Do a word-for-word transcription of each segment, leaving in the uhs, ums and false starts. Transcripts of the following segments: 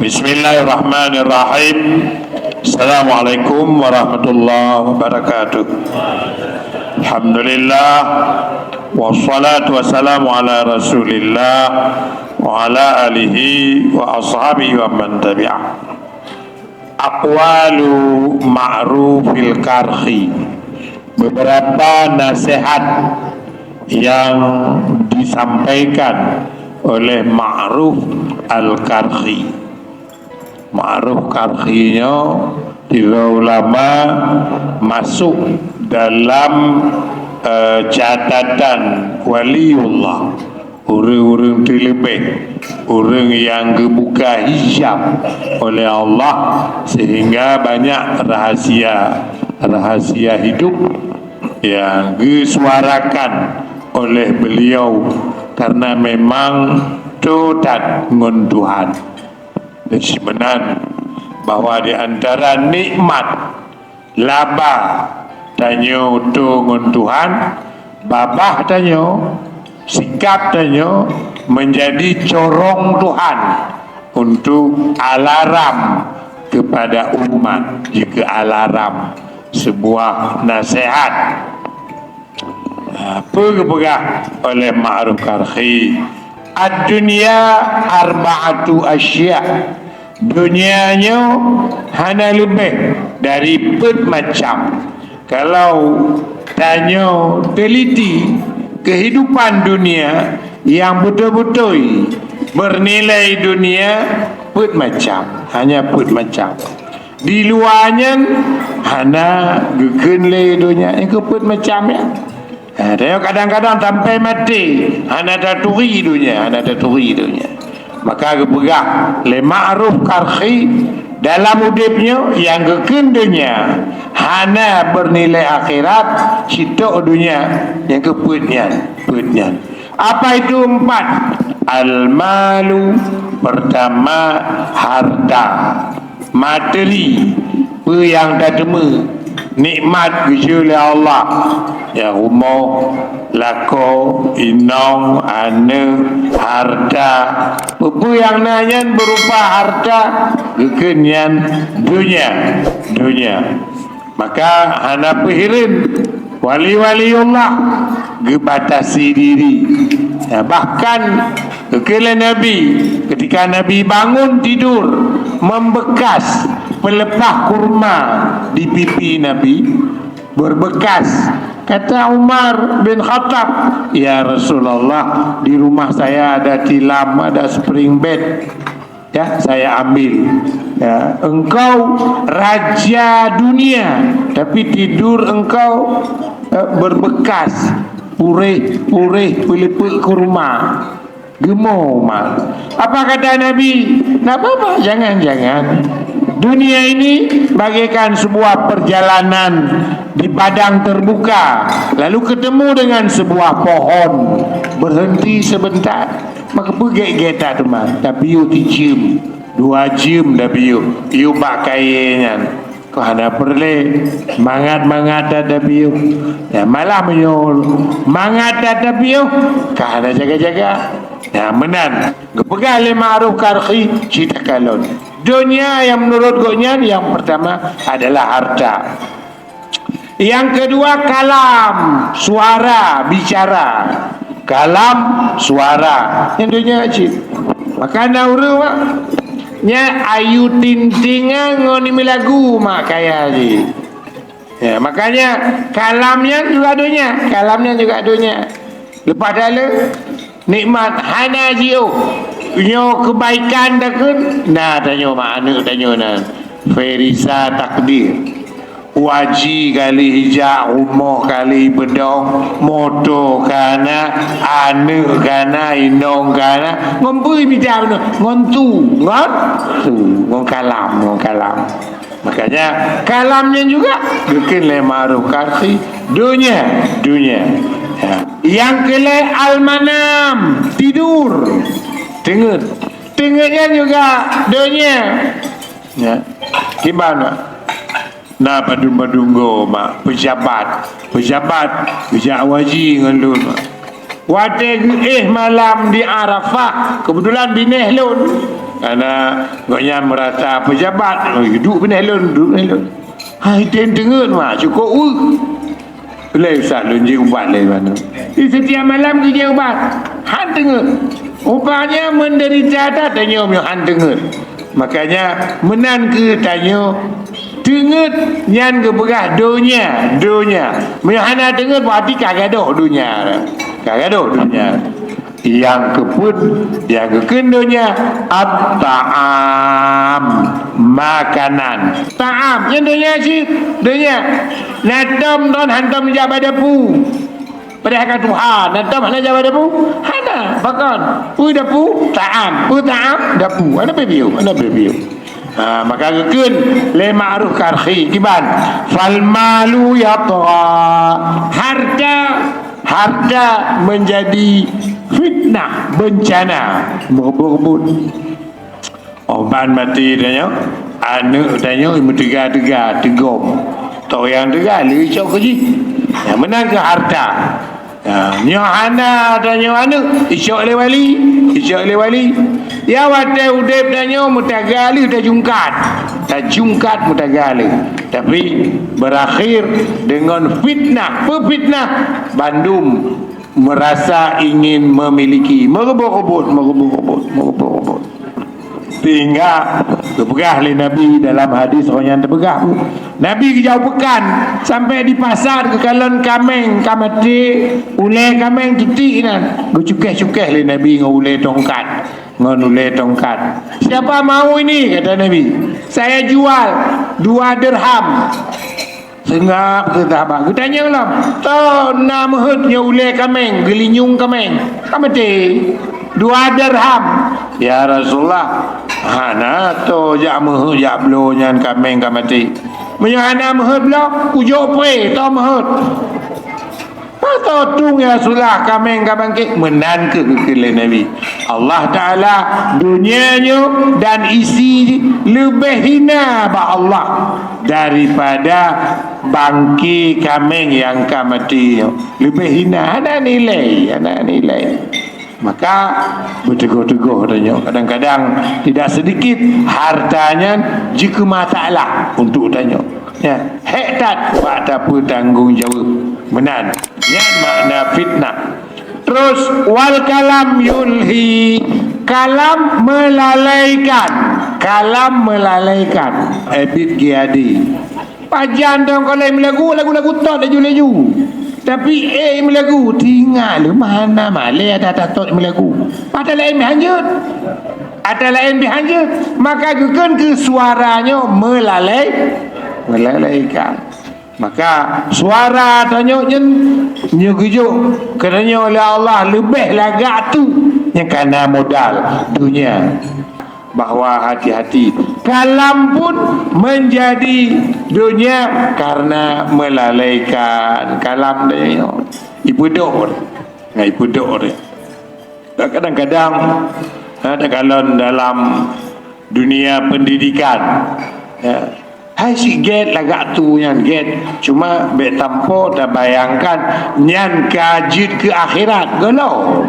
Bismillahirrahmanirrahim. Assalamualaikum warahmatullahi wabarakatuh. Alhamdulillah, wassalatu wassalamu ala Rasulillah wa ala alihi wa ashabihi wa man tabi'ah. Aqwalu Ma'rufil Karkhi. Beberapa nasihat yang disampaikan oleh Ma'ruf Al-Karkhi. Ma'ruf Karkhi nyoe tiga ulama masuk dalam, eh, catatan waliullah. Ureuëng-ureuëng teuleubeh, ureuëng nyang geubuka hijab oleh Allah, sehingga banyak rahasia-rahasia hidup yang geusuarakan oleh beliau, karena memang toe that ngon Tuhan. Meunan bahwa di antara nikmat laba tanyoe toe ngon Tuhan, babah tanyoe, sikap tanyoe menjadi corong Tuhan untuk alarm kepada umat, jika alarm sebuah nasihat. Ha, peue geupeugah oleh Ma'ruf Karkhi? Ad-dunya arba'atu asya. Dunia nyoe hana leubeh dari peuet macam. Kalau tanyoe teliti kehidupan dunia yang beutôi-beutôi bernilai dunia, peuet macam, hanya peuet macam. Di luwa nyan hana geukheun lé donya nyang keu peuet macam nyan. Ha, tanyoe kadang-kadang sampai maté hana taturi donya, hana taturi donya. Maka geupeugah lé Ma'ruf Karkhi, dalam udeb nyoe nyang geukheun donya hana bernilai akhirat, sitok donya nyang keu peuet nyan, peuet nyan. Apa itu empat? Al-malu, pertama, harta. Materi, peue nyang tateumé, nikmat geujok lé Allah, ya rumoh, lakoe, inong, aneuëk, harta. Peue-peue nyang na nyan berupa harta, geukheun nyan donya, donya. Maka hana peuhireuen wali-waliullah geubatasi diri. Ya, bahkan geukheun lé Nabi, ketika Nabi bangun tidur, membekas peuleupah kurma di pipi Nabi, berbekas. Kata Umar bin Khattab, "Ya Rasulullah, di rumah saya ada tilam, ada spring bed." Ya, saya ambil. Ya, engkau raja dunia, tapi tidur engkau, eh, berbekas pureh-pureh peuleupek kurma. Geumo Umar. Apa kata Nabi? "Tak apa-apa, jangan, jangan. Dunia ini bagaikan sebuah perjalanan di padang terbuka, lalu ketemu dengan sebuah pohon. Berhenti sebentar." Maka peugét-gét that teuma, tapiôh tijeuem, dua jeuem tapiôh, yub bak kayée nyan. Ka hana peureulée, mangat-mangat that tapiôh. Ya, malah meunyoe mangat that tapiôh, ka hana jaga-jaga. Ya, meunan. Geupeugah lé Ma'ruf Karkhi, cit takalon. Donya yang menurut gobnyan yang pertama adalah harta. Yang kedua, kalam, suara, bicara. Kalam, suara. Nyan donya cit. Maka na ureuëng, Mak, nyan Ayu Ting Ting ngon Nini Lagu, Mak, kaya jih. Ya, makanya kalam nyan juga donya. Kalam nyan juga donya. Leupah dale, nikmat hana jiôh. Nyoe kebaikan takheun, na tanyoe, Mak, aneuëk tanyoe nan. Ferisa Takdir. Waji ka lheueh ijak, rumoh ka lheueh ipeudong, moto ka na, aneuëk ka na, inong ka na. Ngon peue mita bunoe? Ngon su, ngon su, ngon kalam, ngon kalam. Makanya kalam nyan juga geukheun lé Ma'ruf Karkhi, donya, donya. Ya. Nyang keulhèe al-manam, tidur. Teungeut. Teungeut nyan juga donya. Ya. Kiban, Mak? Na padum-padum goe, Mak, peujabat. Peujabat geujak waji ngon lôn, Mak. Watèe geuéh malam di Arafah, keubeutulan binéh lôn. Karena gobnyan merasa pejabat, "Oh, duek binéh lôn, duek binéh lôn." Hai, tem teungeut mah, cukôp weueh. Lé usah lôn jeuet ubat lé manoe. Di setiap malam geujeuet ubat. Han teungeut. Rupanya menderita that tanyoe meunyoe han teungeut. Makanya meunan keuh tanyoe teungeut nyan geupeugah donya, donya. Meunyoe hana teungeut berarti ka gadôh donya. Ka gadôh donya. Nyang keupeuet, nyang geukheun donya, at-ta'am, makanan. Ta'am, nyan donya cit, donya. Na tom droen hantom jak bak dapu. Padahai ka tuha, na tom hana jak bak dapu? Hana, pakon? Peue dapu? Ta'am. Peue ta'am? Dapu. Hana peue piôh, hana peue piôh. Ha, maka geukheun lé Ma'ruf Karkhi kiban, "Fal malu yatgha." Harta, harta menjadi fitnah, bencana, meureubeut-reubut. Uban maté tanyoe, aneuk tanyoe meuteuga-teuga, teugom. Toh nyang teuga lé icok keu jih. Nyang meunan keu harta. Ya, nyoe hana tanyoe aneuk, icok lé wali, icok lé wali. Ya, watée udeb tanyoe meutaga lé tajungkat. Tajungkat meutaga lé. Tapi berakhir dengan fitnah, peufitnah bandum merasa ingin memiliki, meureubeut-reubut, meureubeut-reubut, meureubeut-reubut. Sehingga geupeugah lé Nabi dalam hadis, roh nyan teupeugah, Nabi geujak u peukan sampai di pasar geukalon kaméng ka maté, ulée kaméng titik nan, geucukéh-cukéh lé Nabi ngon ulée tongkat, ngon ulée tongkat. "Siapa mau ini?" kata Nabi. "Saya jual dua dirham." Seungab keu sahabat. Geutanyong lom, "Toh na meuheuet nyoe ulée kaméng, geulinyueng kaméng?" "Ka maté." "Dua dirham." "Ya Rasulullah, hana toh jak meuheuet jak bloe nyan kaméng ka maté." "Meunyoe hana meuheuet bloe, kujok pré toh meuheuet." "Masa tueng ya Rasulullah, kaméng ka bangkét?" Meunan keuh geukheun lé Nabi. Allah Taala, donya nyoe dan isi jih leubeh hina bak Allah daripada bangké kaméng nyang ka maté nyoe. Leubeh hina, hana nilai, hana nilai. Maka beuteugôh-teugôh tanyoe. Kadang-kadang tidak sedikit harta nyan jeuet keu masalah untuk tanyoe. Ya, hék that bak tapeutanggong jaweueb. Meunan. Nyan makna fitnah. Terus, wal kalam yulhi, kalam melalaikan. Kalam melalaikan. Ebit Giadi. Pajan dong kalau meulagu, lagu-lagu tot laju-laju. Tapi eh meulagu, tinggai lé mana malée ada-ada tot meulagu. Ata laén meuhanjeuet. Ata laén meuhanjeuet. Maka geukheun keu suara nyoe meulalai, meulalaikan. Maka suara tanyoe nyan nyoe geujok keu tanyoe lé Allah leubeh lagak tu nyang kana modal dunia. Bahwa hati-hati kalam pun menjadi dunia karena melalaikan kalam tanyoe. Ipeudok, nah, ipeudok. Kadang-kadang ha, takalon dalam dunia pendidikan, ya, hai si gét lagak tu nyan gét. Cuma bék tampo tabayangkan nyan ka jeuet keu akhirat gohlom.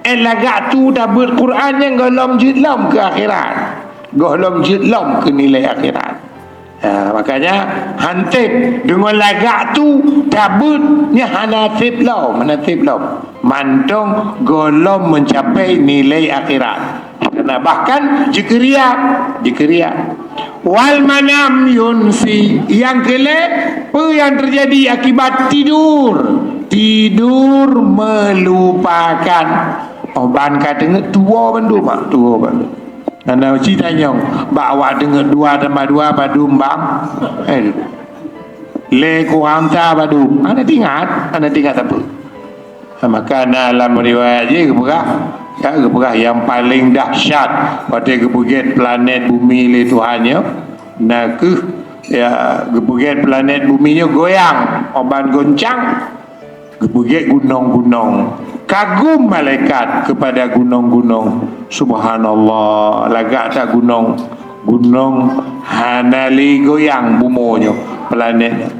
Eh lagak tu tabeuet Quran nyan gohlom jeuet lom keu akhirat. Gohlom jeuet lom keu nilai akhirat. Ha, makanya hansép deungon lagak tu tabeuet nyan hana sép lom, hana sép lom. Mantong gohlom mencapai nilai akhirat. Karena bahkan jikeuria, jikeuria. Wal manam yunsi, yang kelek, apa yang terjadi akibat tidur? Tidur melupakan. Oh, ban ka teungeut tuwo bandum, mak, tuwo bandum. Hana ci tanyong, bak awak deungon dua tambah dua padum bang? Eh, lé kurang sa padum? Hana teuingat, hana teuingat sapeue. Ha, maka na lam riwayat jih geupeugah, ya, geupeugah nyang paleng dahsyat watée geupeugét planet bumi lé Tuhan nyoe, na kheueh, ya, geupeugét planet bumi nyoe goyang, oh ban goncang. Geupeugét gunong-gunong. Kagum malaikat kepada gunong-gunong. Subhanallah, lagak that gunong. Gunong hana lé goyang bumoe nyoe, planet nyoe.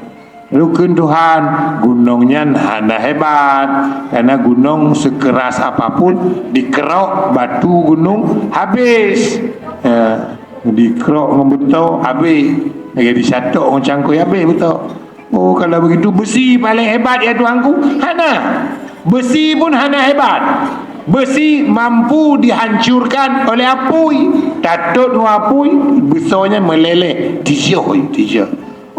Lalu kheun Tuhan, gunong nyan hana hebat, karena gunong sekeras apapun dikerok batu gunong habis. Ya, dikerok ngon beutôi habis. Lagi disatok ngon cangkoi habis beutôi. Oh, kalau begitu besi paling hebat ya Tuhanku? Hana. Besi pun hana hebat. Besi mampu dihancurkan oleh apui. Tatot ngon apui, besoe nyan meuleleh. Tijoh, tijoh.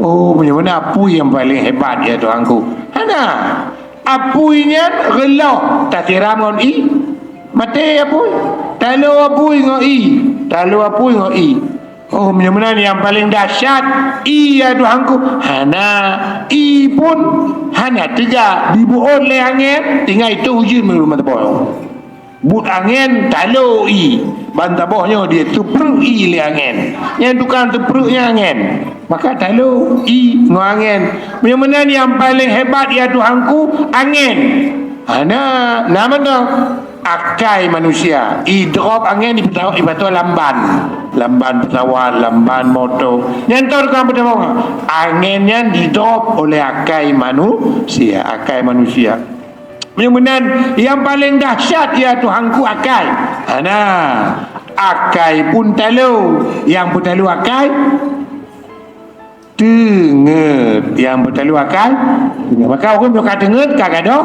Oh, meunyoe meunan apui nyang paling hebat ya Tuhanku? Hana. Apui nyan reuloh tasiram ngon ie. Maté apui. Talo apui ngon ie. Talo apui ngon ie. Oh, meunyoe meunan nyang paling dahsyat, ie ya Tuhanku. Hana. Ie pun hana teuga, dibuot lé angén, tinggai itu ujeuen meunurot mata boh. Buet angén talo ie, ban saboh nyoe dia teupreuek ie lé angén. Nyang tukang teupreuek nyan angén. Maka talo ie ngon angén. Meunyoe meunan nyang paling hebat ya Tuhanku, angén. Hana, na mantong. Akai manusia, idrop angén dipata-, dipatoe lam ban. Lam ban pesawat, lam ban moto. Nyan toh tukang peutamong. Angén nyan didrop oleh akai manusia, akai manusia. Meunyoe meunan, nyang paling dahsyat ya Tuhanku akai. Hana, akai pun talo, nyang peutalo akai teungeut, nyang peutalo akai. Maka ureueng nyang ka teungeut ka gadôh,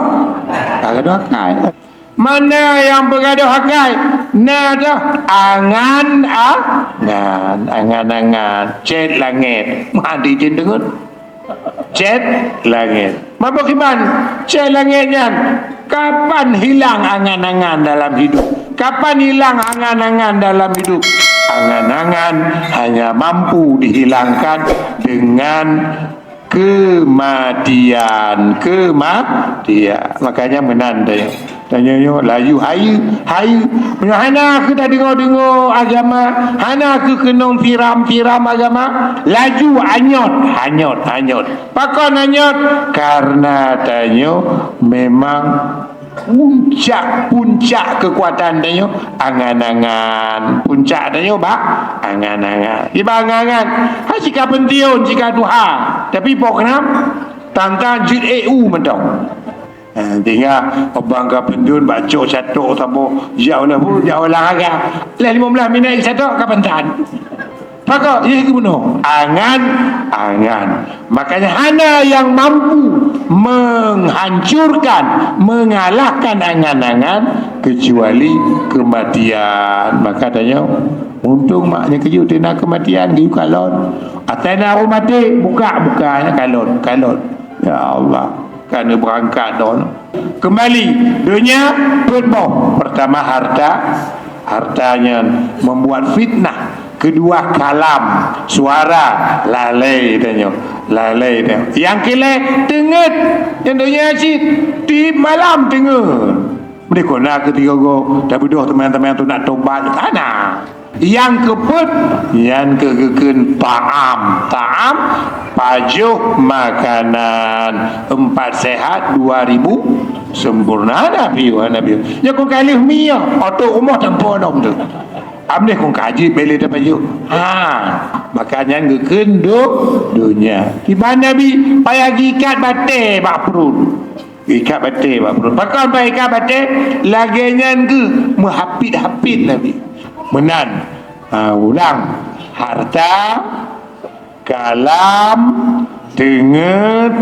ka gadôh akai. Mana nyang peugadôh akai? Na dah angan, angan, angan-angan, cét langét. Mandi jén teungeut. Cét langét. Mabök iman, cét langét nyan, kapan hilang angan-angan dalam hidup? Kapan hilang angan-angan dalam hidup? Angan-angan hanya mampu dihilangkan dengan kematian, kematian. Makanya meunan deh. Tanyoe nyoe laju hayeue, hayeue. Meunyoe hana kheueh tadeungoe-deungoe agama, hana kheueh keunong siram-siram agama, laju anyot, anyot, anyot. Pakon anyot? Karena tanyoe memang puncak-puncak keukuatan tanyoe angan-angan. Puncak tanyoe bak angan-angan. Iba angan-angan, hai cit ka peuntiôn, cit ka tuha, tapi program tantang jeuet ék u mantong. Ha, tinggai abang ka peuntiôn, baco catok saboh, jak oleh bu, jak olahraga. Leh lima belas minit catok ka pantan. Pakon, yeh geubunoe. Angan, angan. Makanya hana yang mampu menghancurkan, mengalahkan angan-angan kecuali kematian. Maka tanyoe, untung mak nyoe keujeuet teuh na kematian, geuyue kalon. Asai na ureueng maté, buka, buka, kalon, kalon. Ya Allah, ka neubeurangkat droeneuh. Kembali, donya peuet boh. Pertama harta, harta nyan membuat fitnah. Kedua kalam, suara, lalai tanyoe, lalai tanyoe. Nyang keulhèe teungeut, nyan donya cit, tiep malam teungeut. Meudeh kon na keu tiga go, tabeudôh teumanyong-teumanyong tu nak tobat, hana. Nyang keupeuet, nyan keuh geukheun ta'am. Ta'am, pajoh makanan. Empat sehat, dua ribu sempurna. Hana piôh, hana piôh. Nyan kon ka lheueh mi nyoe, oto rumoh tampo lom tu. Amdeh kon ka jeuet bèk lé tapajoh. Ha, maka nyan geukheun do-, donya. Kiban Nabi payah geuikat batèe bak pruet. Ikat batèe bak pruet. Pakon bak ikat batèe? Lagèe nyan geuh meuhapit-hapit Nabi. Meunan. Ha, ulang. Harta, kalam, teungeut,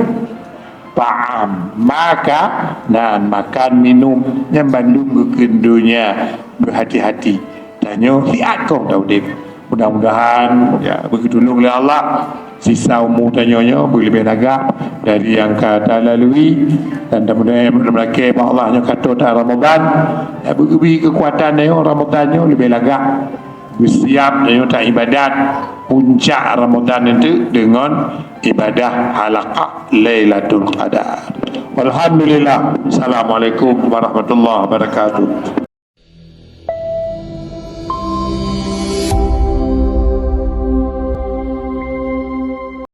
ta'am. Maka, nan, makan, minum. Nyan bandum geukheun donya. Beuhati-hati. Tanyoe siat kong taudép. Mudah-mudahan, ya, beugeutulông lé Allah, sisa umu tanyoe nyoe beuleubèh lagak dari nyang ka talalui, dan mudah-mudahan meulakèe bak Allah nyoe ka trôh that Ramadan, ya, beugeubri keukuatan tanyoe Ramadan nyoe leubèh lagak, beusiap tanyoe that ibadat puncak Ramadan nyan teuk deungon ibadah halaqah Lailatul Qadar. Alhamdulillah. Assalamualaikum warahmatullahi wabarakatuh.